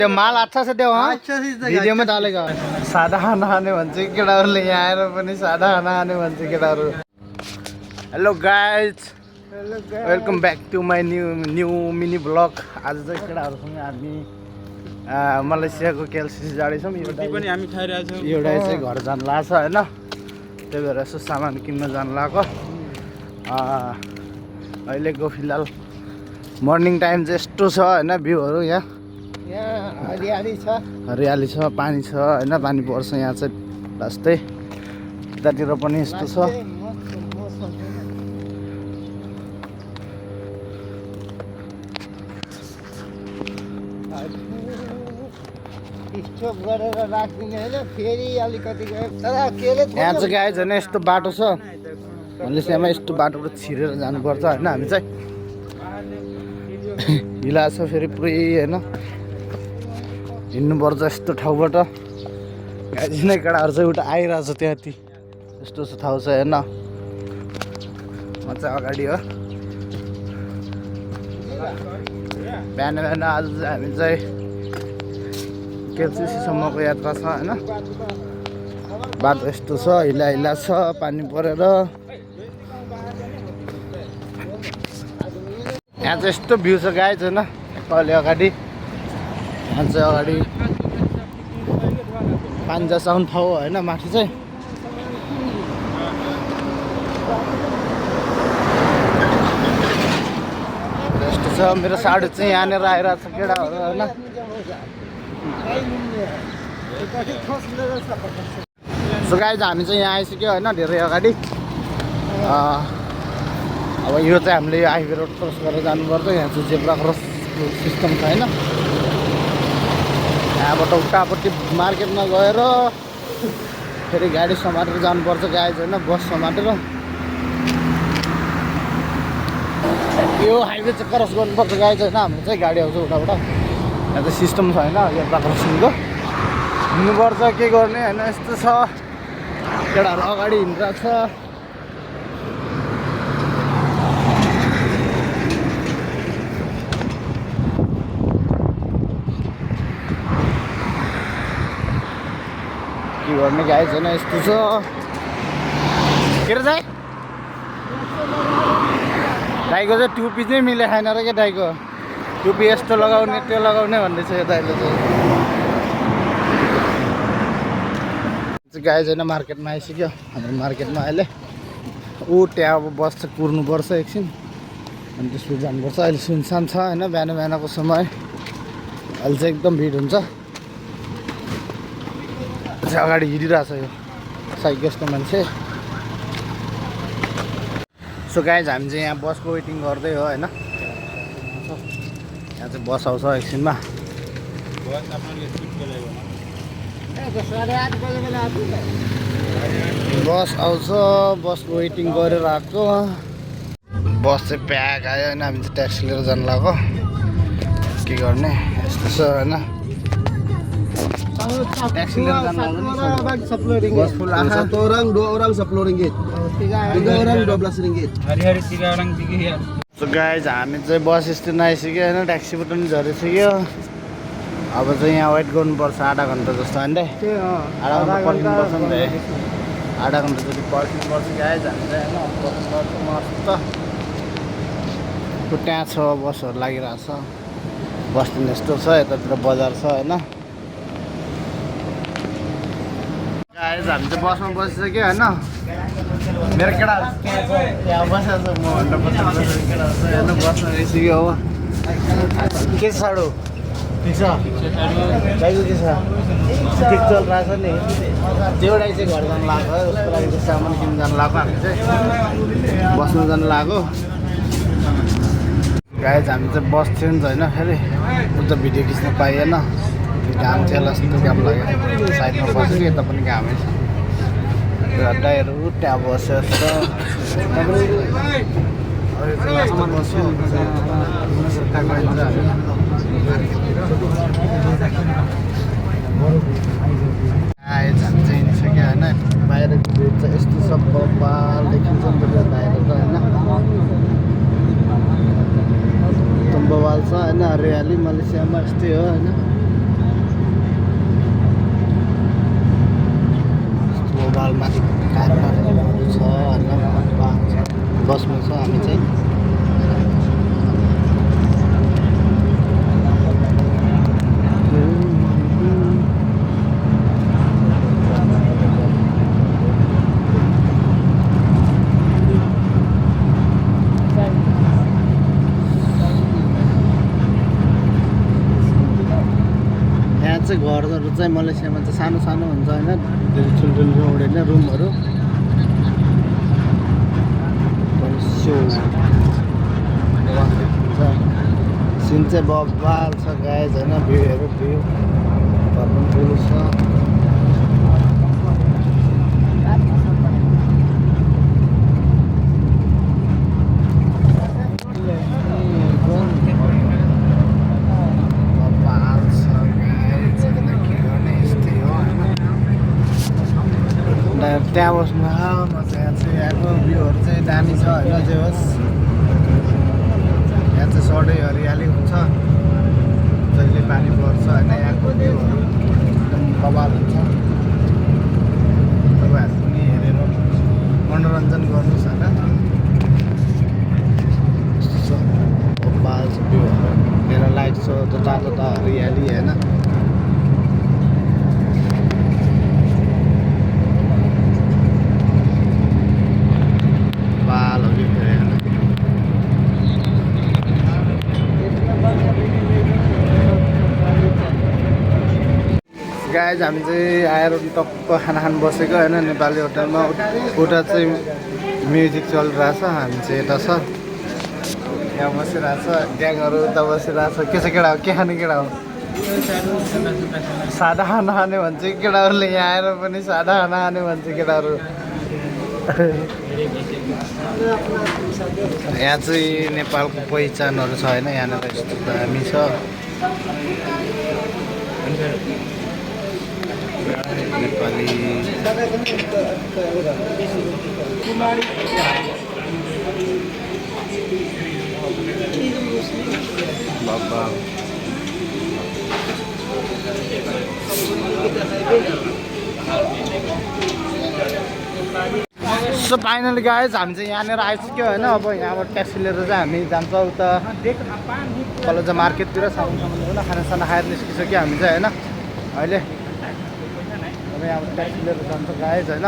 त्यो माल अच्छा से देऊ भिडियो में डालेगा सादा खाना खाने भन्छ केटाहरूले यहाँ आएर पनि सादा खाना खाने भन्छ केटाहरू hello guys welcome back to my new mini blog आज चाहिँ केटाहरूसँग हामी मलेसियाको केएलसीसी जाँदैछौँ एउटा चाहिँ घर जानु लाग्छ होइन त्यही भएर यसो सामान किन्न जानु लाग्यो अहिलेको फिलहाल मर्निङ टाइम चाहिँ यस्तो छ होइन भ्यूहरू यहाँ हरियाली छ पानी छ होइन पानी पर्छ यहाँ चाहिँ जस्तै यतातिर पनि यस्तो छ यहाँ चाहिँ गाई छैन यस्तो बाटो छ मलेसियामा यस्तो बाटोबाट छिरेर जानुपर्छ होइन हामी चाहिँ हिला छ फेरि पुरै होइन हिँड्नुपर्छ यस्तो ठाउँबाट गाई नै केटाहरू चाहिँ उता आइरहेछ त्यहाँति यस्तो ठाउँ छ हेर्न म चाहिँ अगाडि हो बिहान बिहान आज हामी चाहिँ केएलसीसीसम्मको यात्रा छ होइन बाटो यस्तो छ हिला हिला छ पानी परेर यहाँ चाहिँ यस्तो भ्यू छ गाई छैन कहिले अगाडि यहाँ चाहिँ अगाडि पान्जासम्म ठाउँ होइन माथि चाहिँ यस्तो छ मेरो साडी चाहिँ यहाँनिर आइरहेको छ केटाहरू होइन सो गाइज हामी चाहिँ यहाँ आइसक्यो होइन धेरै अगाडि अब यो चाहिँ हामीले यो हाइवे रोड क्रस गरेर जानुपर्छ यहाँ चाहिँ जेब्रा क्रस सिस्टम छ होइन यहाँबाट उतापट्टि मार्केटमा गएर फेरि गाडी समातेर जानुपर्छ गाइज होइन बस समातेर यो हाइवे चाहिँ क्रस गर्नुपर्छ गाइज होइन हाम्रो चाहिँ गाडी आउँछ उताबाट यहाँ चाहिँ सिस्टम छ होइन जेब्रा क्रसिङको हिँड्नुपर्छ के गर्ने होइन यस्तो छ केटाहरू अगाडि हिँडिरहेको छ के गर्ने गाई छैन यस्तो छ के रे चाहिँ दाइको चाहिँ टुपी चाहिँ मिले खाएन र क्या दाइको टुपी यस्तो लगाउने त्यो लगाउने भन्दैछ यो दाइले चाहिँ गाई छैन मार्केटमा आइसक्यो हाम्रो मार्केटमा अहिले ऊ त्यहाँ अब बस चाहिँ कुर्नुपर्छ एकछिन अनि त्यसपछि जानुपर्छ अहिले सुनसान छ होइन बिहान बिहानको समय अहिले चाहिँ एकदम भिड हुन्छ अगाडि हिँडिरहेछ यो साइकलको मान्छे सो गाइज हामी चाहिँ यहाँ बसको वेटिङ गर्दै हो होइन यहाँ चाहिँ बस आउँछ एकछिनमा बस आउँछ बसको वेटिङ गरेर आएको बस चाहिँ प्याक आयो होइन हामी चाहिँ ट्याक्सी लिएर जानु लाग्यो के गर्ने यस्तो छ होइन ट्याक्सी लिएर जानु लाग्यो बस फुल आएको 1 orang 2 orang 10 ringgit 3 orang 12 ringgit hari-hari 3 orang 3 ya. So guys हामी चाहिँ बस स्ट्यान्ड आइसक्यो होइन ट्याक्सीबाट पनि झरिसक्यो अब चाहिँ यहाँ वेट गर्नुपर्छ आधा घन्टा जस्तो होइन आधा घन्टा पर्खिनुपर्छ नि त आधा घन्टा जति पर्खिनुपर्छ गाइज हामी चाहिँ होइन पर्खिनुपर्छ मस्त त्यहाँ छ बसहरू लागिरहेको छ बस स्ट्यान्ड यस्तो छ यतातिर बजार छ होइन गाइज हामी चाहिँ बसमा बसिसक्यो होइन मेरो केटाहरू त्यहाँ बसेको छ मभन्दा पछि बसेको केटाहरू छ होइन बसमा आइसक्यो अब के छ साडो ठिक छ दाइको के छ ठिक चलिरहेछ नि एउटै चाहिँ घर जानु लाग्यो है उसको लागि चाहिँ सामान किन्नु जानु लाग्यो हामी चाहिँ बस्नु जानु लाग्यो गाइज हामी चाहिँ बस्थ्यो नि त होइन फेरि उता भिडियो खिच्न पाइएन घाम चाहिँ जस्तो घाम लाग्यो साइडमा बसेको यता पनि घामै छ टायरहरू त्यहाँ बसेर हामी चाहिँ हिँडिसक्यो होइन बाहिरको भ्यू चाहिँ यस्तो सब कपाल देखिन्छ नि त बाहिर त होइन बवाल छ हैन हरियाली मलेसियामा यस्तै हो हैन यहाँ चाहिँ घरहरू चाहिँ मलेसियामा चाहिँ सानो सानो हुन्छ होइन, धेरै ठुल्ठुलो हुँदैन रुमहरू। सिन चाहिँ बब्बाल छ गाइज होइन, भ्यूहरू भ्यू घरमा ठुलो छ। त्यहाँ बस्नु यहाँ चाहिँ यहाँको भ्यूहरू चाहिँ दामी छ होइन, जे होस् यहाँ चाहिँ सधैँ हरियाली हुन्छ, जहिले पानी पर्छ होइन, यहाँको भ्यूहरू एकदम बवाल हुन्छ। तपाईँहरू पनि हेरेर मनोरञ्जन गर्नुहोस् होइन, बवाल छ भ्यूहरू, मेरो लाइट छ जता तता हरियाली होइन। गाइज हामी चाहिँ आएर टक्क खाना खानु बसेको होइन नेपाली होटलमा। उता चाहिँ म्युजिक चलिरहेछ, हामी चाहिँ यता छ, यहाँ बसिरहेछ, ग्याङहरू उता बसिरहेछ। के छ केटा हो, के खाने केटा हो? सादा खाना खाने भन्छ कि केटाहरूले, यहाँ आएर पनि सादा खाना खाने भन्छ केटाहरू। यहाँ चाहिँ नेपालको पहिचानहरू छ होइन, यहाँनिर यस्तो दामी छ नेपाली। बाबा सो फाइनली गाइज हामी चाहिँ यहाँनिर आइसक्यो होइन। अब यहाँबाट ट्याक्सी लिएर चाहिँ हामी जान्छ उता तल चाहिँ मार्केटतिर सामान खानासाना खाएर निस्किसक्यो हामी चाहिँ होइन अहिले। अब यहाँबाट ट्याक्सी लिएर जान्छ गाइज होइन।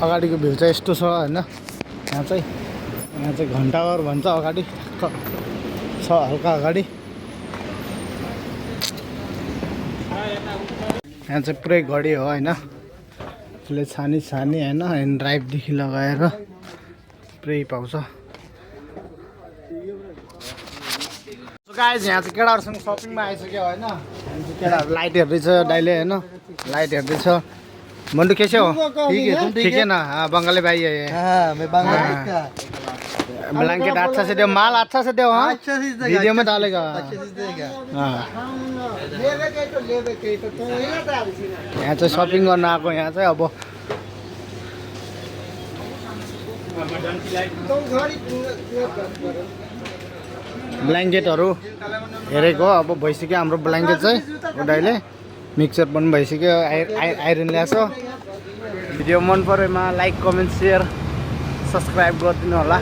अगाडिको भ्यू चाहिँ यस्तो छ होइन, यहाँ चाहिँ घन्टाघर भन्छ अगाडि छ, हल्का अगाडि। यहाँ चाहिँ पुरै घडी हो होइन, यसले छानी होइन, एन्ड ड्राइभदेखि लगाएर पुरै पाउँछ। गाइज यहाँ चाहिँ केटाहरूसँग सपिङमा आइसक्यो होइन, केटाहरू लाइट हेर्दैछ डाइले होइन, लाइट हेर्दैछ। मंडू कैसे हो? ठीक है ना? हाँ बंगाली भाई है ये। हाँ मैं बंगाली का। ब्लैंकेट अच्छा से दो, माल अच्छा से दो। हाँ अच्छा से देगा, वीडियो में डालेगा। अच्छे से देगा। हाँ लेवे के तो यहाँ चाहिँ शपिङ गर्न आएको, यहाँ चाहिँ अब ब्ल्याङ्केटहरू हेरेको अब भइसक्यो हाम्रो ब्ल्याङ्केट चाहिँ उडाइले मिक्सर पनि भइसक्यो, आइरन ल्याएको। भिडियो मन परेमा लाइक कमेन्ट सेयर सब्सक्राइब गरिदिनु होला।